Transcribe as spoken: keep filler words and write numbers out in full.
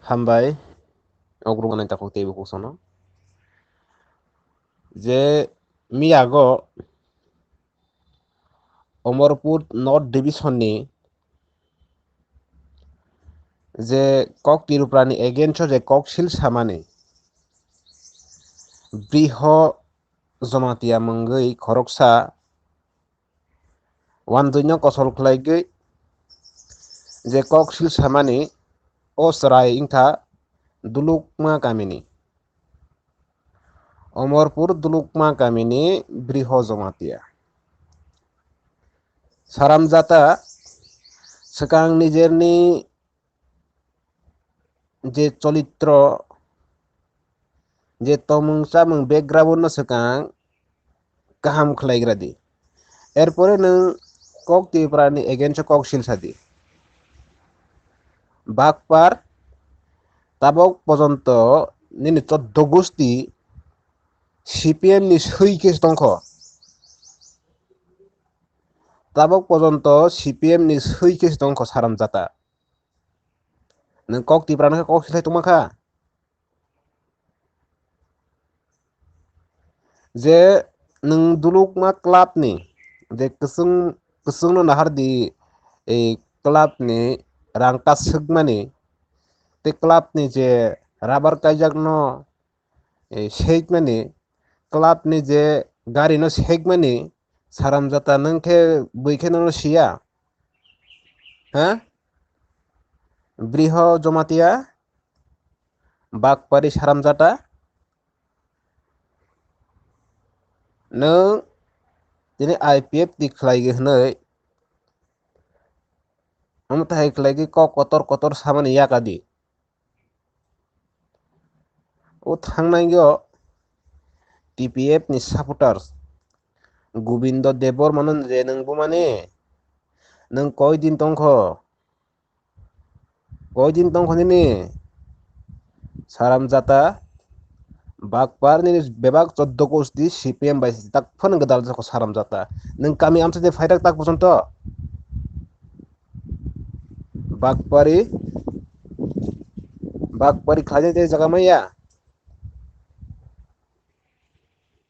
Hambai, ogrugani takhuk teibo kusono. Je miyago Omorpur North Division ni je kok Tripura ni against o je kok sil samani Briho Jomatia mungwi khoroksa wanjwino kosol khlaigwi je kok sil samani o chwrai wngkha Dulukma kamini. Omorpur Dulukma kamini Briho Jomatia. Saram jata swkang nijerni je cholitro, je tongmung chamung background no swkang kaham khlaigra di. Erpore nwng kok Tripura ni against o kok sil sadi. Bakpar tabok pojonto nini choddo gusti C P M ni swi khe tongkho. Tabok pojonto C P M ni swi khe tongkho Saram jata. Nwng kok Tripura no kok silai tongma kha. Je nwng Dulukma club ni je kwchwng, kwchwng no nahar di, ei club ni rang ta swkmani, tei club ni je rubber kaijak no, ei, sekmani, club ni je gari no sekmani, Saram jata nwng khe bui khe nono siya? Ha? Briho Jomatia? Bakpari Saram jata? Nwng tini I P F T khlaigwi hwnwi, omo tahai khlaigwi kok kotor kotor samani yakadi. O thangnai o T P F ni supporters Gobindo Debbarma no je nwng bumani, nwng koi din tongkho? Koi din tongkho nini? Saram jata, bakpar nini bebak choddo kosti C P M bai tak phano gwdal jokho Saram jata. Nwng kami amsa de phairak tak pojonto? Bakpari, bakpari khlainai tei jaga maya.